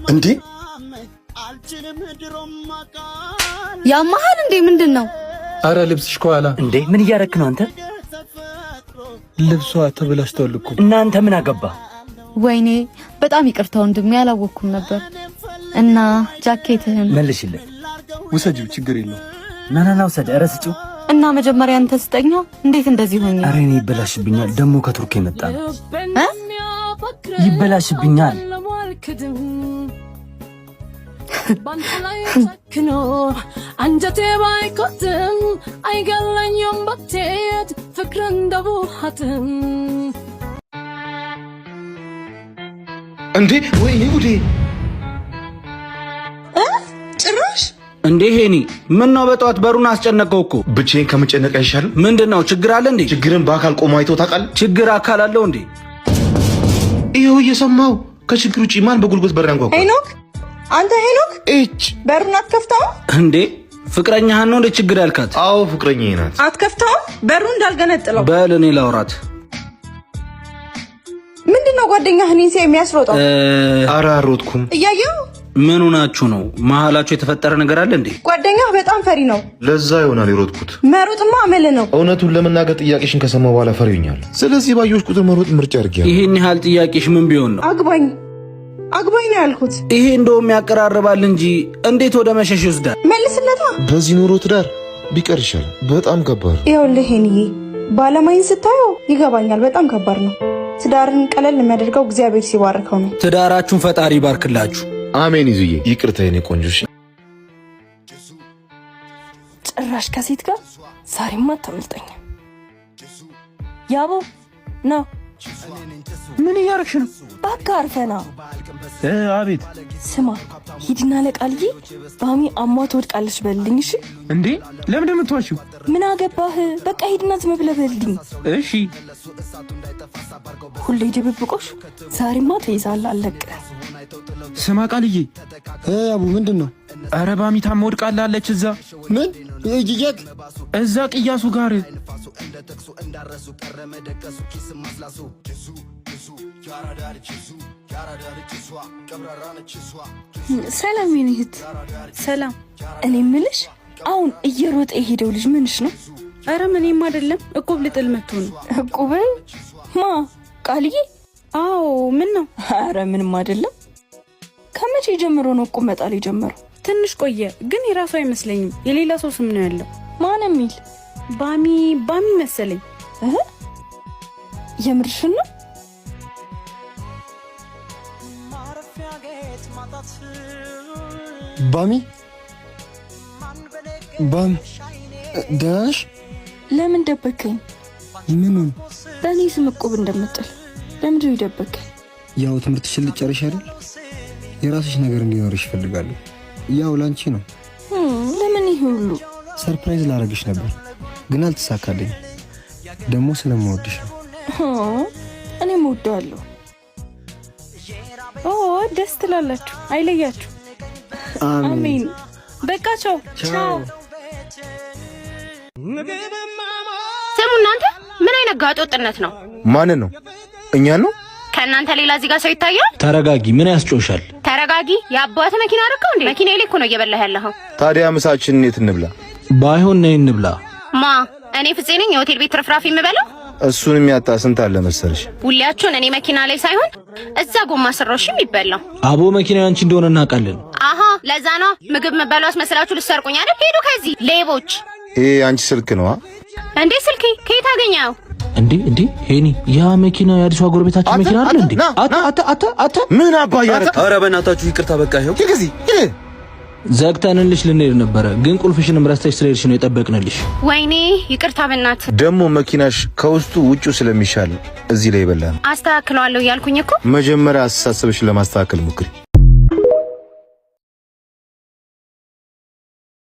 እንዴ? ያመሃል እንዴ? ምንድን ነው? አረ ልብስሽ ከኋላ። እንዴ፣ ምን እያረክ ነው አንተ? ልብሷ ተበላሽቷል እኮ። እናንተ ምን አገባ? ወይኔ፣ በጣም ይቅርታ ወንድሜ፣ ያላወቅኩም ነበር። እና ጃኬትህን መልሽለት። ውሰጂው፣ ችግር የለውም። ና ና ና፣ ውሰድ። ኧረ ስጪው። እና መጀመሪያ አንተ ስጠኛ። እንዴት እንደዚህ ሆኜ? ኧረ እኔ ይበላሽብኛል። ደግሞ ከቱርክ የመጣ ነው። እ? ይበላሽብኛል። ጨክኖ አንጀቴ ባይኮትም አይገለኝም ብትሄድ ፍቅር እንደ ውሃትም። እንዴ፣ ወይኔ ጉዴ! ጭራሽ። እንዴ ሄኒ፣ ምን ነው በጠዋት በሩን አስጨነቀው እኮ። ብቻዬን ከመጨነቅ አይሻልም? ምንድን ነው፣ ችግር አለ እንዴ? ችግርን በአካል ቆሞ አይተው ታውቃለህ? ችግር አካል አለው እንዴ? ይኸው እየሰማው፣ ከችግር ውጭ ማን በጉልበት በር ያንኳኳል? ሄኖክ፣ አንተ ሄኖክ፣ እጭ። በሩን አትከፍተውም? እንዴ፣ ፍቅረኛህን ነው እንደ ችግር ያልካት? አዎ፣ ፍቅረኛዬ ናት። አትከፍተውም? በሩን እንዳልገነጥለው። በል እኔ ላውራት። ምንድን ነው ጓደኛህ እኔን ሲያይ የሚያስሮጠው? ኧረ አልሮጥኩም። እያየው። ምን ሆናችሁ ነው? መሀላችሁ የተፈጠረ ነገር አለ እንዴ? ጓደኛህ በጣም ፈሪ ነው። ለዛ ይሆናል የሮጥኩት። መሮጥማ አመል ነው። እውነቱን ለመናገር ጥያቄሽን ከሰማሁ በኋላ ፈሪ ሆኛለሁ። ስለዚህ ባየሁሽ ቁጥር መሮጥ ምርጫ አድርጌያለሁ። ይሄን ያህል ጥያቄሽ ምን ቢሆን ነው? አግባኝ፣ አግባኝ ነው ያልኩት። ይሄ እንደውም ያቀራርባል እንጂ እንዴት ወደ መሸሽ ይወስዳል? መልስለታ። በዚህ ኑሮ ትዳር ቢቀር ይሻላል። በጣም ከባድ ነው። ይኸውልህ ሄንዬ፣ ባለማይን ስታየው ይገባኛል። በጣም ከባድ ነው። ትዳርን ቀለል የሚያደርገው እግዚአብሔር ሲባርከው ነው። ትዳራችሁን ፈጣሪ ይባርክላችሁ። አሜን። ይዙዬ፣ ይቅርታ የኔ ቆንጆ። እሺ። ጭራሽ ከሴት ጋር፣ ዛሬማ አታመልጠኝም። ያቦ ና። ምን እያረግሽ ነው? እባክህ አርፈና። አቤት። ስማ፣ ሂድና ለቃልዬ ባሚ አሟት ወድቃለች በልልኝ። እሺ? እንዴ፣ ለምንድን ነው የምትዋሺው? ምን አገባህ? በቃ ሂድና ዝም ብለህ በልልኝ። እሺ። ሁሌ ድብብቆሽ፣ ዛሬማ ተይዛለህ። አለቅህ። ስማ ቃልዬ። አቡ፣ ምንድን ነው? ኧረ ባሚ ታማ ወድቃላለች እዛ። ምን የት? እዛ ቅያሱ ጋር። ሰላም የኔ እህት። ሰላም። እኔ ምልሽ፣ አሁን እየሮጠ የሄደው ልጅ ምንሽ ነው? አረ ምንም አይደለም። እቁብ ልጥል መጥቶ ነው። እቁብ ማ፣ ቃልዬ? አዎ፣ ምን ነው? አረ ምንም አይደለም። ከመቼ ጀምሮ ነው እቁብ መጣል የጀመረው? ትንሽ ቆየ፣ ግን የራሱ አይመስለኝም። የሌላ ሰው ስም ነው ያለው። ማን የሚል? ባሚ፣ ባሚ መሰለኝ። እህ፣ የምርሽን ነው? ባሚ፣ ባሚ፣ ደህና ነሽ? ለምን ደበከኝ? ምኑን? በእኔ ስም እቁብ እንደምጥል ለምንድን ነው የደበከኝ? ያው ትምህርትሽን ልትጨርሽ አይደል? የራስሽ ነገር እንዲኖርሽ እፈልጋለሁ። ያው ላንቺ ነው። ለምን ይሄ ሁሉ? Surprise ላደርግሽ ነበር ግን አልተሳካልኝም። ደግሞ ስለምወድሽ ነው። እኔም እወደዋለሁ። ኦ፣ ደስ ትላላችሁ። አይለያችሁ። አሜን። በቃ ቻው። ቻው። ስሙ እናንተ፣ ምን አይነት ጋጠወጥነት ነው? ማንን ነው? እኛን ነው? ከእናንተ ሌላ እዚህ ጋር ሰው ይታያል? ተረጋጊ። ምን ያስጮሻል? ተረጋጊ። የአባት መኪና አደረከው እንዴ? መኪና ላይ እኮ ነው እየበላህ ያለኸው። ታዲያ ምሳችንን የት እንብላ? ባይሆን ነይ እንብላ። ማ፣ እኔ ፍፄ ነኝ የሆቴል ቤት ትርፍራፊ የምበላው? እሱን የሚያጣ ስንት አለ መሰለሽ። ውሊያችሁን እኔ መኪና ላይ ሳይሆን እዛ ጎማ ስሮሽ የሚበላው። አቦ፣ መኪና ያንቺ እንደሆነ እናውቃለን። አሃ፣ ለዛ ነው ምግብ የምበላው አስመስላችሁ ልትሰርቁኝ አይደል? ሄዱ ከዚህ ሌቦች። ይሄ አንቺ ስልክ ነው? እንዴ፣ ስልኬ ከየት አገኘኸው? እንዴ እንዴ፣ ሄኒ፣ ያ መኪና የአዲሷ ጎረቤታችን መኪና አይደል እንዴ? አተ አተ አተ አተ፣ ምን አባ ያረክ? ኧረ በእናታችሁ ይቅርታ፣ በቃ ይኸው። ከዚህ ዘግተንልሽ ልንሄድ ነበረ፣ ግን ቁልፍሽንም ረስተሽ ስለሄድሽ ነው የጠበቅንልሽ። ወይኔ፣ ይቅርታ በእናት። ደግሞ መኪናሽ ከውስጡ ውጩ ስለሚሻል እዚህ ላይ ይበላ ነው። አስተካክለዋለሁ እያልኩኝ እኮ። መጀመሪያ አስተሳሰብሽን ለማስተካከል ሞክሪ።